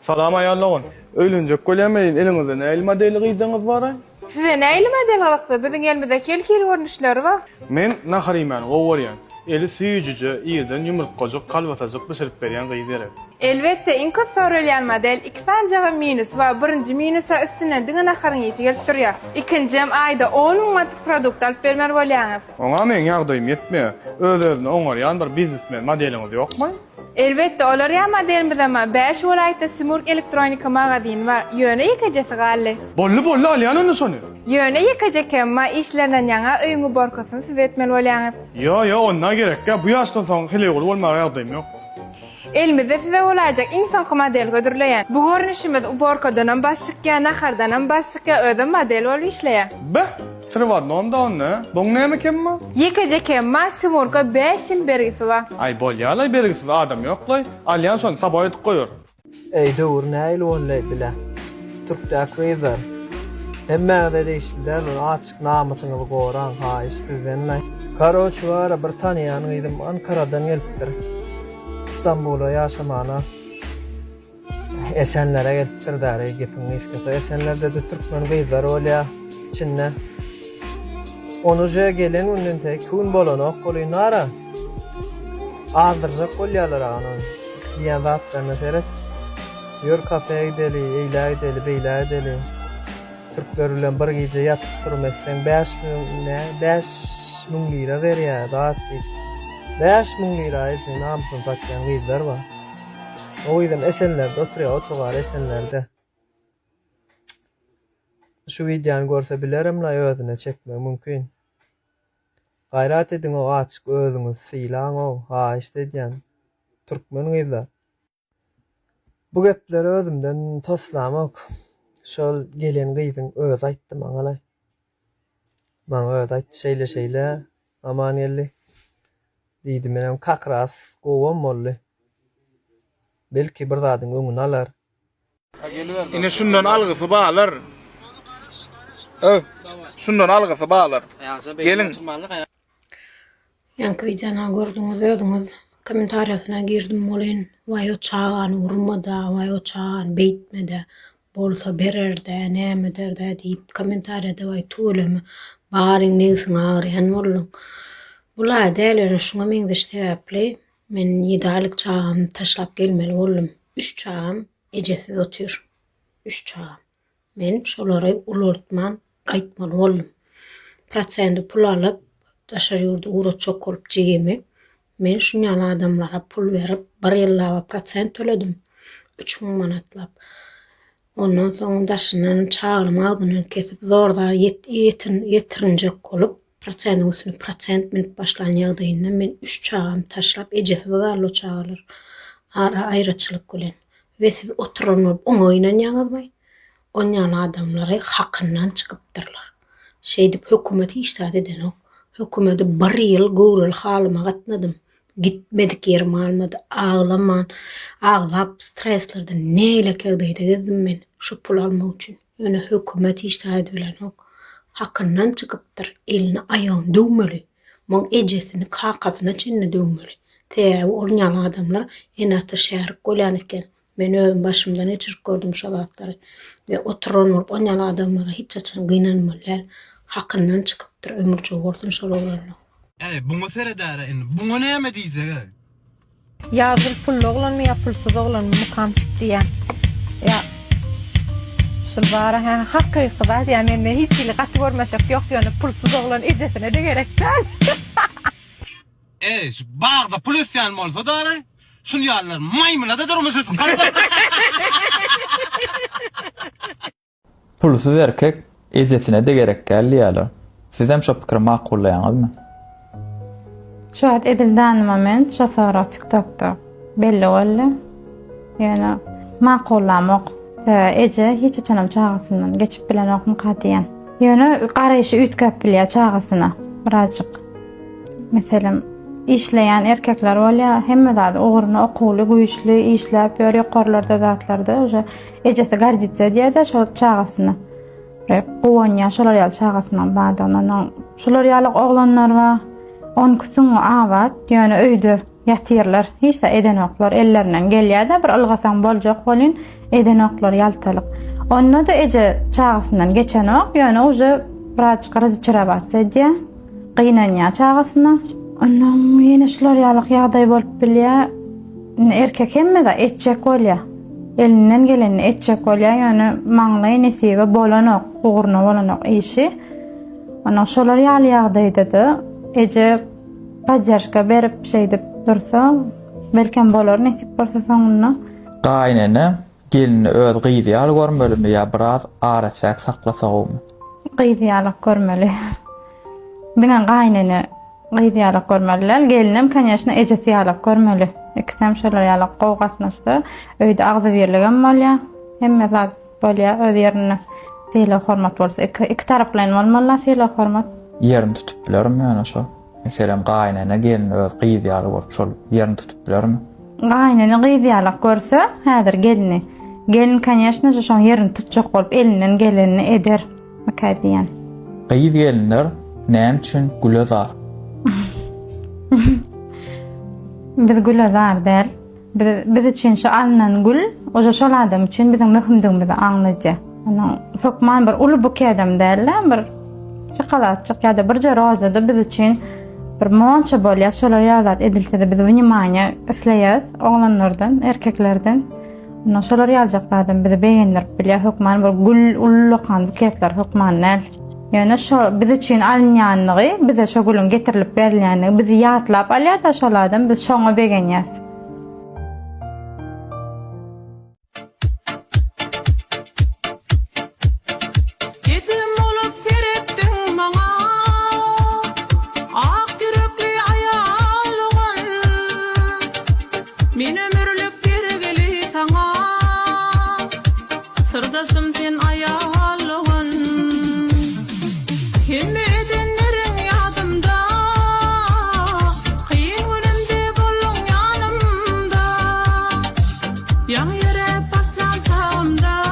Salam aýal dogan. Öýlenjek bolýan men eliňizde nähili modelli gyzlaryňyz baraý? Size nähili model gyzykly? Biziň elimizde hil hil görnüşleri bar. Men nahar iýmäni gowy görýän. Eli süýjüje, irden ýumurtgajyk, kolbasajyk bişirip berýän gyz gerek. Elbetde, iň köp soralýan model. Iki sanyjagam minusy bar. Birinji minusy üstünden diňe naharyň ysy gelip durýar. Ikinjem aýda on müň manatlyk produkt alyp bermeli bolýaňyz. Oňa meň ýagdaýym ýetmeýär. Öz-özüni oňarýan bir biznesmen modeliňiz ýokmy? Elbetde, olar ýa modelimizem bar. Bäş welaýatda Simurg elektronika magazyny bar. Ýöne ýekejesi galdy. Boldy, boldy, alýan onda şony. Ýöne ýekeje kemi bar, işlerinden ýaňa öýüň uborkasyny siz etmeli bolýaňyz. Ýo, ýo, onda gerekgä. Bu ýaşdan soň heleýguly bolmaga ýagdaýym ýok. Elimizde size bolaýjak iň soňky modeli hödürleýän. Bu görnüşimiz uborkadanam baş çykýar, nahardanam baş çykýar, özem model bolup işleýär. Beh! Tri w odnom da onda. Buň näme kemi bar? Ýekeje kemi bar, Simurga bäş ýyl bergisi bar. Aý bolýalaý bergisiz adam ýoklaý. Alýan şony saboý edip goýar. Eý döwür nähili boldy bile. Türkdäki gyzlar. Hemmäňize degişli däl ol açyk namysyňyzy goraň haýyş sizdenlaý. Karoç bara bir tanaýan gyzym Ankaradan gelipdir. Istanbula ýaşamana. Esenlere gelipdir däri gepiň gysgasy. Esenlerde-de türkmen gyzlary bolýar içinde. Onuje gelen günden te iki gün bolanok welin ara. Azdyrjak bolýarlar agany. Diýen zatlaryna seret. Ýör kafe gideli, eýlä gideli, beýlä gideli. Türkler bilen bir gije ýatyp turum etseň 5000 nä 5000 lira berýär zat diýip. 5000 lira ejeň namysyny satýan gyzlar bar. O gyzam Esenlerde oturýar, otogar Esenlerde. Şu wideony görse bilerem-laý özüne çekmegi mümkin. Gaýrat ediň-ow açyk özüňizi sylaň-ow haýyşt edýän türkmen gyzlar. Bu gepleri özümden toslamok. Şol gelen gyzyň özi aýtdy maňa-laý. Maňa özi aýtdy şeýle-şeýle Amangeldi diýdi. Menem kakras gowam boldy. Belki bir zadyň öňüni alar. Ine şundan algysy balar. Öw. Şundan algysy balar. Geliň. Ýaňky wideony gördüňiz özüňiz kommentariýasyna girdim welin waý o çagany urmada waý o çagany beýtmede bolsa bererdä näme ederdä diýip kommentariýada waý tüweleme baryň nebsiň agyrýan bolduň. Bula däl ýöne şuňa meňzeş sebäpli men ýedi aýlyk çagamy taşlap gelmeli boldum. Üç çagam ejesiz otyr. Üç çagam. Men şolary ulaltman gaýtmaly boldum. Prosendi pul alyp, daşary ýurda ugratjak bolup jigimi, men şun ýaly adamlara pul berip, bir ýyllaba prosent töledim. 3000 manatlap. Ondan soň daşyndan çagalymyň agzyndan kesip, zor-zar ýetirinjek bolup, prosendiň üstüne prosent münüp başlan ýagdaýynda men üç çagamy taşlap, ejesiz galdy o çagalar. Ara aýraçylyk bilen. We siz oturan bolup oňa gynanýaňyzmy? Onýan adamlary hakyndan çykypdyrlar. Şeýdip hökümet hiç zat edenok. Hökümede bir ýyl göwreli halyma gatnadym. Gitmedik ýerim galmady. Aglaman, aglap streslerden nägilek ýagdaýda gezdim men şu puly almak üçin. Ýöne hökümet hiç zat edibilenok. Hakyndan çykypdyr. Elini aýagyny döwmeli. Muň ejesini kakasyna çenli döwmeli. Sebäbi ol ýaly adamlar ene-ata şärik bolýan eken. Men özüm başymdan geçirip gördüm şo zatlary. We oturan bolup on ýaly adamlara hiç haçan gynanmaly däl. Hakyndan çykypdyr ömürje bolsun şol oglanlaň. Äý buňa seredäre indi buňa näme diýjek-äý. Ýazgül pully oglanmy ýa pulsuz oglanmy mukamçyk diýýän. Ýa şul bara hä hakyky zat ýa mende hiç hili gaty görmeşek ýok ýöne pulsuz oglan ejesine-de gerek däl. Eý şu bagda pul ösýän bolsa dara şul ýalylar maýmynada durmuşa çykardy. Pulsuz erkek ejesine-de gerek däl diýýärler. Sizem şo pikiri makullaýaňyzmy? Şu wagt edil dany moment şo sorag tiktokda belli boldy. Ýöne makullamok. Sebäbi eje hiç haçanam çagasyndan geçip bilenokmyka diýen. Ýöne garaýşy üýtgäp bilýär çagasyna birazjyk. Meselem, işleýän erkekler bolýar, hemme zady ugruna okuwly, güýçli, işläp ýör ýokarlarda zatlarda uje Ejesi garditsa edýär-de şol çagasyna. Bir guwanýar şolar ýaly çagasynyň bardygyna. Onuň şolar ýaly oglanlar bar. Onki süňňi abat, ýöne öýde. Ýatyrlar. Hiç zat edenoklar. Ellerinden gelýär-de bir ylgasaň boljak welin edenoklar ýaltalyk. Onda-da eje çagasyndan geçenok, ýöne uje birazjyk razçarowatsiýa edýär. Gynanýar çagasyna. Ondan ýene şular ýalyk ýagdaý bolup bilýär. Indi erkek hemme zat etjek bolýar. Elinden gelenini etjek bolýar, ýöne maňlaý nesibe bolanok, ugruna bolanok işi. Ondan şolar ýaly ýagdaýda-da eje podderşka berip şeýdip dursa, belkem bolar nesip bolsa soňunda. Gaýynene gelnini öz gyzy ýaly görmelimi ýa biraz araçäk saklasa gowumy? Gyzy ýalak görmeli. Diňe gaýynene gyzy ýalak görmeli däl, gelinem koneşno ejesi ýalak görmeli. Ikisem şolar ýalak gowy gatnaşsa, öýde agzybirligem bolýar, hemme zat bolýar öz ýerinde. Sylag hormat bolsa iki iki taraplaýyn bolmaly sylag hormat. Ýerini tutup bilermi ýöne şol? Meselem gaýynene gelni öz gyzy ýaly görüp şol ýerini tutup bilermi? Gaýynene gyz ýalak görse häzir gelni. Gelin koneşno že şoň ýerini tutjak bolup elinden gelenini eder. Mikä diýen. Gyz gelinler näme üçin güle zar? Biz güle zar däl. Biz biz üçin şu alnan gül uje şol adam üçin biziň möhümdigimizi aňladýar. Onuň hökman bir uly bukedem däl-de, bir şokoladjyk ýa-da birje roza-da biz üçin bir monça bolýar. Şolar ýaly zat edilse-de biz wnimaniýa isleýäris oglanlardan, erkeklerden. Ondan şolar ýaljak zadam bizi begendirip bilýär. Hökman bir gül ullakan buketler hökman däl. Ýöne şo biz üçin alynýanlygy, bize şo gülüň getirilip berilýänligi bizi ýatlap alýar-da şol adam, biz şoňa begenýäs. Ejem bolup seretdiň maňa, Ak ýürekli aýal dogan. Men ömürlik bergili saňa, Syrdaşym sen aýal dogan. Hemme edenleriň ýadymda, Kyn günümde bolduň ýanymda. Ýaňy ýöräp başlan çagymda.